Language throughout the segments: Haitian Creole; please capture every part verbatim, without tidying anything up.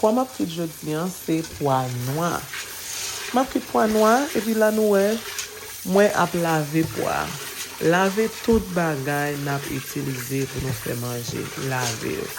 Pwa m ap kwit jodi a, se pwa nwa. M ap kwit pwa nwa, epi la nou wè, mwen ap lave pwa. Lave tout bagay n ap itilize pou nou fè manje. Lave yo.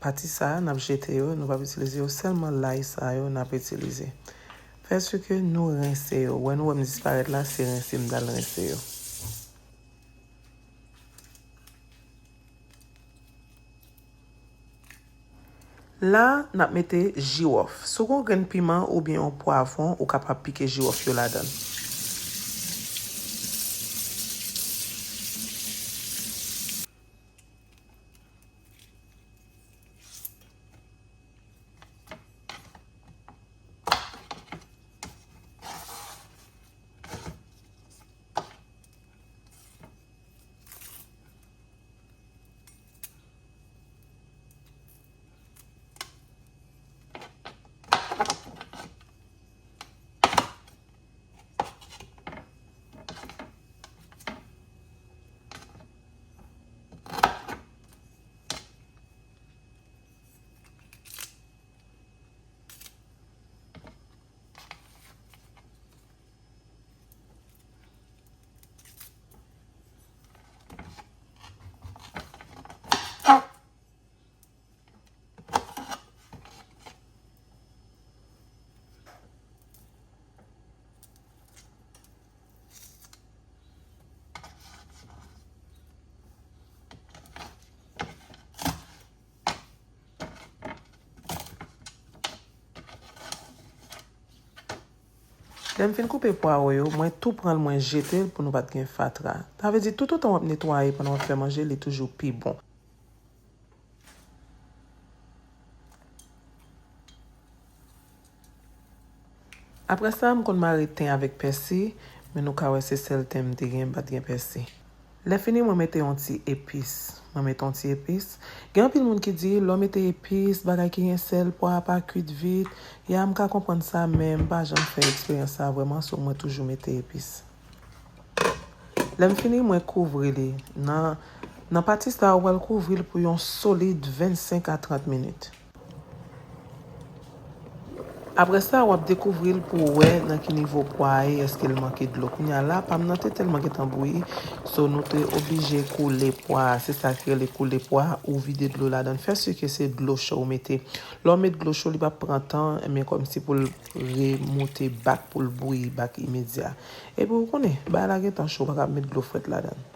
Pati sa a, n ap jete yo, nou p ap itilize yo, sèlman lay sa yo n ap itilize. Fè si ke nou rense yo. Wè nou wè m disparèt la, se rense m t al rense yo. La, n ap mete jiwòf. Si w gen yon grenn piman oubyen yon pwavwon, ou kapab pike jiwòf yo ladan l. Lè m fin koupe pwawo yo, mwen tou pran l, mwen jete l pou nou pa t gen fatra. Sa vle di, toutotan w ap netwaye pandan w ap fè manje, li toujou pi bon. Apre sa, m konn mare ten avèk pèsi, men nou ka wè se sèl ten m te gen, m pa t gen pèsi. Lè fini, mwen mete yon ti epis. Mwen mete yon ti epis. Gen anpil moun ki di, lè w mete epis, bagay ki gen sèl, pwa a pa kwit vit. Ya, m ka konprann sa, men m pa janm fè eksperyans sa vrèman, so mwen toujou mete epis. Lè m fini, mwen kouvri li nan, Nan pati sa a, ou pral kouvri l pou yon solid vennsenk a trant minit. Apre sa, w ap dekouvri l pou w wè nan ki nivo pwa a ye, èske l manke dlo. Kounye a la, pa m nan te tèlman gentan bouyi, so nou te oblije koule pwa a. Se sa ki rele koule pwa, ou vide dlo ladan l. Fè si ke se dlo cho ou mete. Lè w met dlo cho, li p ap pran tan, men kòmsi pou l remonte bak, pou l bouyi bak imedya. Epi ou konnen, bagay la gentan cho, ou pa ka met dlo frèt ladan l.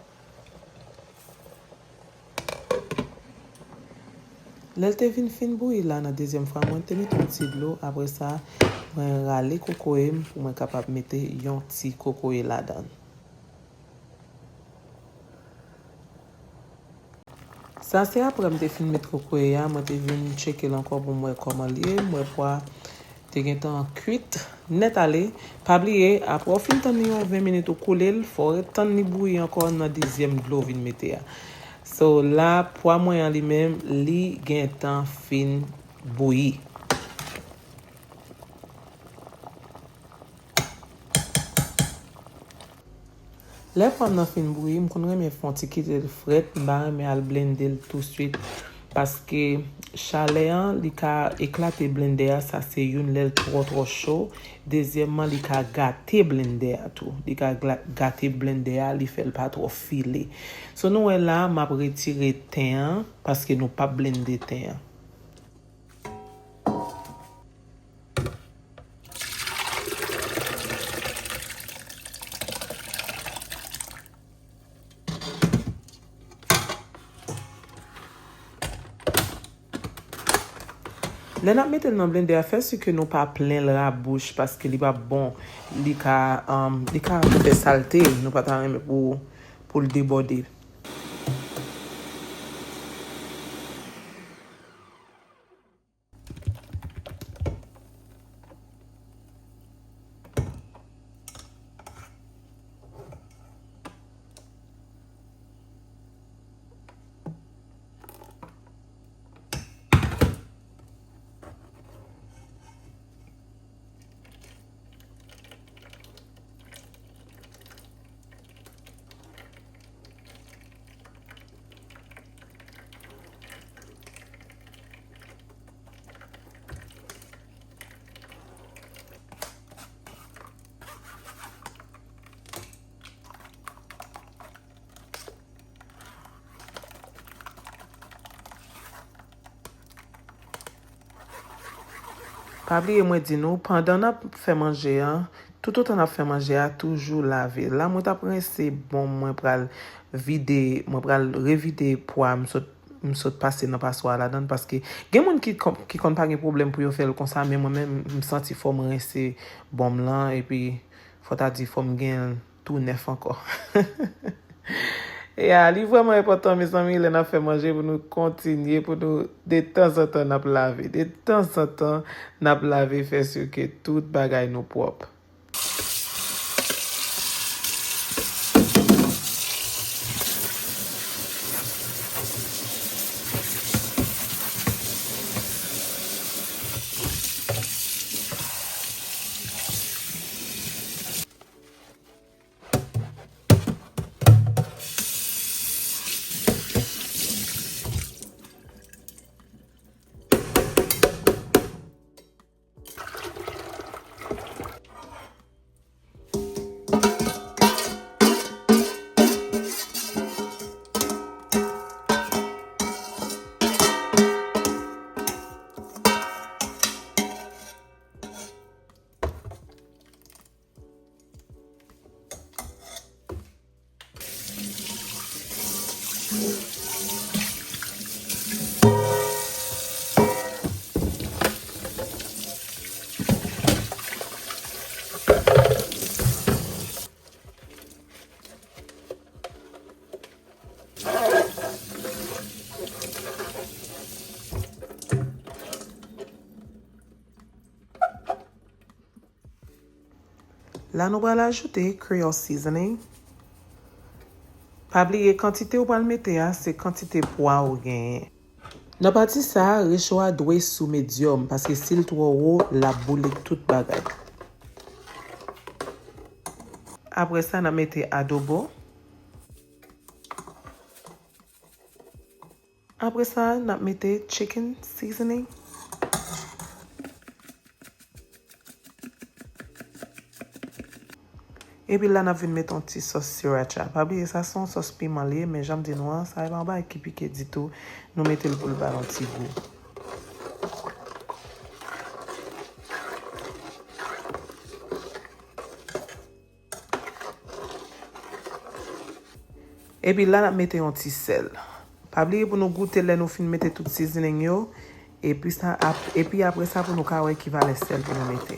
Lè l te vin fin bouyi la nan dezyèm fwa, mwen te mete yon ti dlo. Apre sa, mwen rale kokoye m pou mwen kapab mete yon ti kokoye ladan l. Sa se apre m te fin met kokoye a, mwen te vin tcheke l ankò pou m wè kòman l ye. M wè pwa te gentan kwit nèt ale. Pa bliye, apre w fin tann li yon ven minit ou koule l, fò w ret tann li bouyi ankò nan dezyèm dlo w vin mete a. So la, pwa mwen an li menm, li gentan fin bouyi. Lè pwa m nan fin bouyi, m konn renmen fè yon ti kite l frèt, m pa renmen al blende l touswit, paske chalè an, li ka eklate blendè a, sa se youn lè l twò twò cho, dezyèmman, li ka gate blendè a tou, li ka gla- gate blendè a, li fè l pa twò file. So nou wè la, m ap retire ten an, paske nou p ap blende ten an. Lè n ap mete l nan blendè a, fè si ke nou pa plen l rabouch, paske li p ap bon, li ka, um, li ka fè salte, nou pa ta renmen pou, pou l debòde. Pa bliye mwen di nou, pandan n ap fè manje a, toutotan n ap fè manje a, toujou lave. La, mwen t ap rense bonm, mwen pral vide, mwen pral revide pwa m sot, m sot pase nan paswa a ladan l, paske gen moun ki, ki konn pa gen pwoblèm pou yo fè l konsa, men mwen menm, m santi fò m rense bonm lan, epi fò ta di fò m gen l tou nèf ankò. Ya, li vrèman enpòtan, mezanmi, lè n ap fè manje pou nou kontinye, pou nou, detanzantan, n ap lave. Detanzantan, n ap lave, fè si ke tout bagay nou pwòp. La, nou pral ajoute Creole seasoning. Pa bliye, kantite ou pral mete a, se kantite pwa ou genyen. Nan pati sa a, recho a dwe sou medyòm, paske si l twò wo, l ap boule tout bagay. Apre sa, n ap mete adobo. Apre sa, n ap mete chicken seasoning. Epi la, n ap vin mete yon ti sòs sriracha. Pa bliye, sa se yon sòs piman li ye, men jan m di nou an, sa e pa yon bagay ki pike ditou. Nou mete l pou l ba l yon ti gou. Epi la, n ap mete yon ti sèl. Pa bliye pou nou goute lè nou fin mete tout seasoning yo. Epi sa, ap-, epi apre sa, pou nou ka wè ki valè sèl pou nou mete.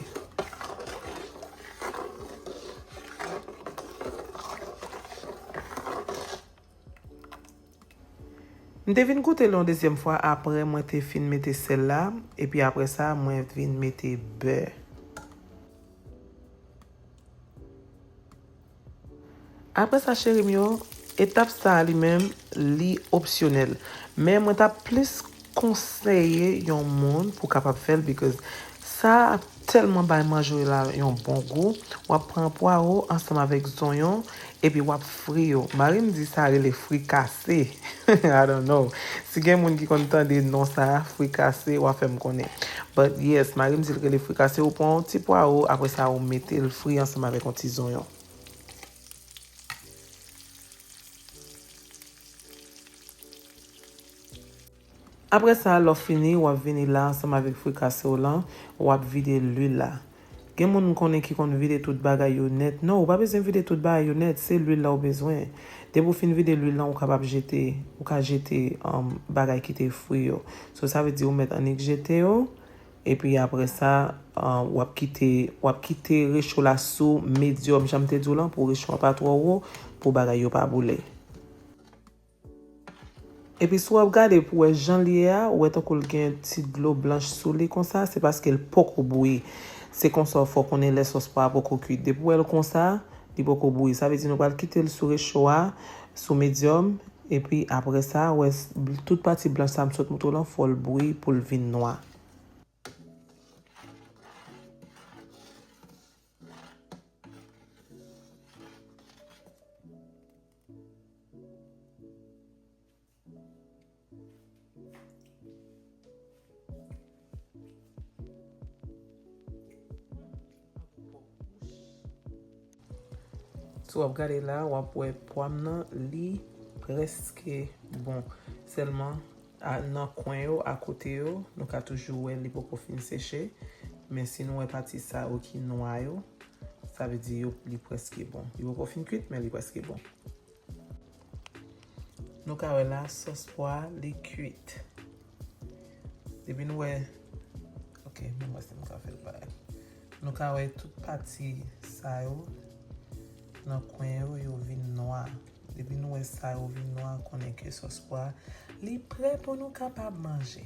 M te vin goute l yon dezyèm fwa apre mwen te fin mete sèl la. Epi apre sa, mwen vin mete bè. Apre sa, cheri m yo, etap sa a li menm, li opsyonèl. Men mwen t ap plis konseye yon moun pou kapab fè l, because sa ap tèlman bay manje w la yon bon gou. W ap pran pwawo ansanm avèk zonyon, epi w ap fri yo. Mari m di sa rele frikase. I don't know. Si gen moun ki konn tande non sa a, frikase, w a fè m konnen. But yes, mari m di l rele frikase. Ou pran yon ti pwawo, apre sa ou mete l fri ansanm avèk yon ti zonyon. Apre sa, lè w fini, w ap vini la ansanm avèk frikase w lan, w ap vide lwil la. Gen moun m konnen ki konn vide tout bagay yo nèt. Non, ou pa bezwen vide tout bagay yo nèt, se lwil la ou bezwen. Depi w fin vide lwil lan, ou kapab jete, ou ka jete, um, bagay ki te fri yo. So, sa vle di ou mèt annik jete yo, epi apre sa, um, w ap kite, w ap kite recho la sou medyòm, jan m te di w lan, pou recho a pa twò wo, pou bagay yo pa boule. Epi si w ap gade pou wè jan l ye a, ou wè tankou l gen ti dlo blanch sou li konsa, se paske l poko bouyi. Se konsa w fè w konnen lè sòs pwa a poko kuit. Depi w wè l konsa, li poko bouyi. Sa vle di nou pral kite l sou recho a, sou medyòm. Epi apre sa, wè s-, tout pati blanch sa m sot montre w lan, fò l bouyi pou l vin nwa. Si w ap gade la, w ap wè pwa m nan, li prèske bon. Sèlman, a, nan kwen yo, akote yo, nou ka toujou wè li poko fin seche. Men si nou wè pati sa yo ki nwa yo, sa vle di yo, li prèske bon. Li poko fin kuit, men li prèske bon. Nou ka wè la, sòs pwa li kuit. Depi nou wè, ok, menm wè si nou ka fè l parèt. Nou ka wè tout pati sa yo nan kwen yo, yo vin nwa. Depi nou wè sa yo vin nwa, konnen ke sòs pwa li prè pou nou kapab manje.